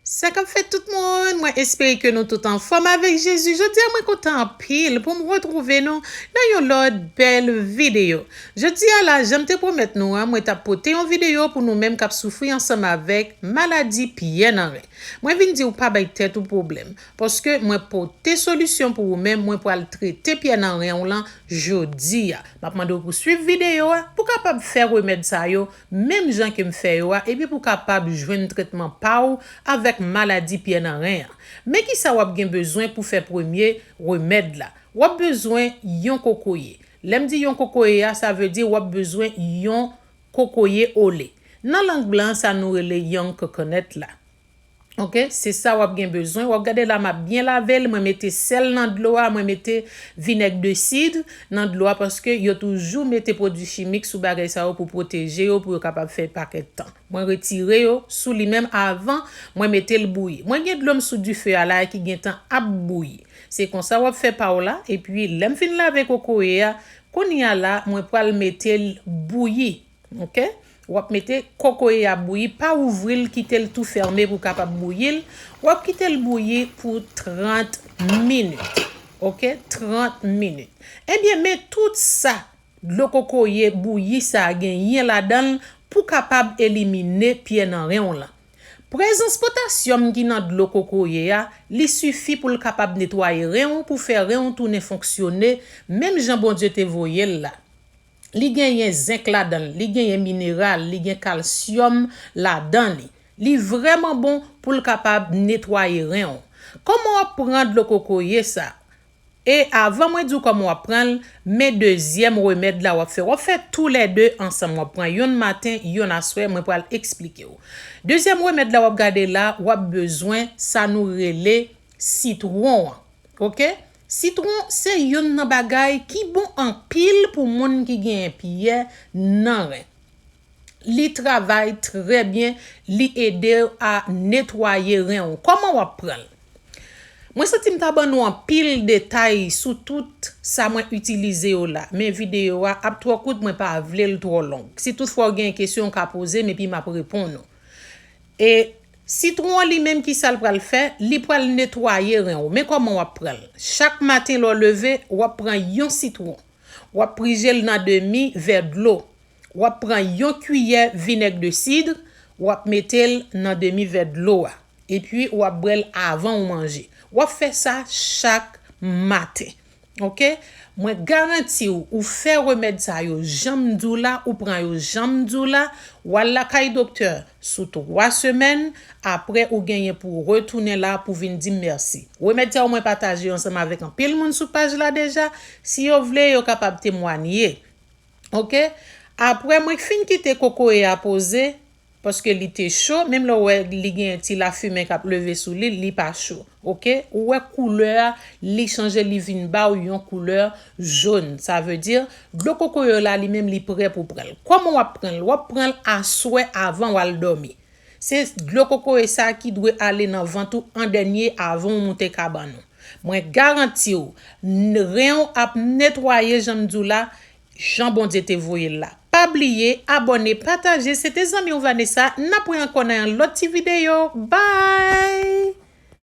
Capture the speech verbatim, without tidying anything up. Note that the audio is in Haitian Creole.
Sa k ap fèt tout moun, mwen espere ke nou tout anfòm avèk Jezi. Jodi a mwen kontan anpil pou m retwouve nou nan yon lòt bèl videyo. Jodi a la, jan m te pwomèt nou an, mwen t ap pote yon videyo pou nou menm k ap soufri ansanm avèk maladi pyè nan ren. Mwen vin di w pa bay tèt ou pwoblèm, paske mwen pote solisyon pou ou menm, mwen pral trete pyè nan ren w lan jodi a. M ap mande w pou swiv videyo a pou kapab fè remèd sa yo menm jan ke m fè yo a, epi pou kapab jwenn tretman pa w avèk maladi pyè nan ren an. Men kisa w ap gen bezwen pou fè premye remèd la. W ap bezwen yon kokoye. Lè m di yon kokoye a, sa vle di w ap bezwen yon kokoye ole. Nan lang blan, sa nou rele young coconut la. Ok, se sa w ap gen bezwen. W ap gade la, m ap byen lave l. Mwen mete sèl nan dlo a, mwen mete vinèg de sid nan dlo a, paske yo toujou mete pwodui chimik sou bagay sa yo pou pwoteje yo, pou yo kapab fè pakèt tan. Mwen retire yo sou li menm avan mwen mete l bouyi. Mwen gen dlo m sou dife a la ki gentan ap bouyi. Se konsa w ap fè pa w la, epi lè m fin lave kokoye a, kounye a la, mwen pral mete l bouyi. Ok? W ap mete kokoye a bouyi, pa ouvri l, kite l tou fèmen pou kapab bouyi l. W ap kite l bouyi pou trant minit. Ok? Trant minit. Ebyen, men tout sa dlo kokoye bouyi sa a genyen ladan l pou kapab elimine pyè nan ren w lan. Prezans potasyòm ki nan dlo kokoye a, li sifi pou l kapab netwaye ren w, pou fè ren w tounen fonksyone menm jan Bondye te voye l la. Li genyen zenk ladan l, li genyen mineral, li gen kalsyòm ladan li. Li vrèman bon pou l kapab netwaye ren w. Kòman w ap pran dlo kokoye sa? E avan mwen di w kòman w ap pran l, men dezyèm remèd la w ap fè. W ap fè toulède ansanm. W ap pran yonn maten, yonn aswè, mwen pral eksplike w. Dezyèm remèd la w ap gade la, w ap bezwen sa nou rele sitwon an. Ok? Sitwon se yonn nan bagay ki bon anpil pou moun ki genyen pyè nan ren. Li travay trè byen, li ede a netwaye ren w. Kòman w ap pran l? Mwen santi m ta ban nou anpil detay sou tout sa mwen itilize yo la, men videyo a ap twò kout, mwen pa vle l twò long. Si toutfwa w gen kesyon, w ka poze m epi m ap reponn ou. E sitwon an li menm, kisa l pral fè? Li pral netwaye ren w. Men kòman w ap pran l? Chak maten lè w leve, w ap pran yon sitwon. W ap prije l nan demi vè dlo. W ap pran yon kiyè vinèg de sid, w ap mete l nan demi vè dlo a. Epi w ap bwè l avan w manje. W ap fè sa chak maten. Ok? Mwen garanti w, ou fè remèd sa yo jan m di w la, ou pran yo jan m di w la, w al lakay doktè sou twa semèn, apre ou genyen pou w retounen la pou vin di m mèsi. Remèd sa yo mwen pataje yo ansanm avèk anpil moun sou paj la deja, si yo vle, yo kapab temwanye. Ok? Apre mwen fin kite kokoye a poze, paske li te cho, menm lè w wè li gen ti lafimen k ap leve sou li, li pa cho. Ok? Ou wè koulè a, li chanje, li vin ba w yon koulè jòn. Sa vle di, dlo kokoye la, li menm, li prè pou pran l. Kòman w ap pran l? W ap pran l aswè avan w al dòmi. Se dlo kokoye sa ki dwe ale nan vant ou an dènye avan w moute kabann ou. Mwen garanti w, n-, ren w ap netwaye jan m di w la, jan Bondye te voye l la. Pa bliye, abòne, pataje. Se te zanmi w Vanessa. N ap wè ankò nan yon lòt ti videyo. Bye!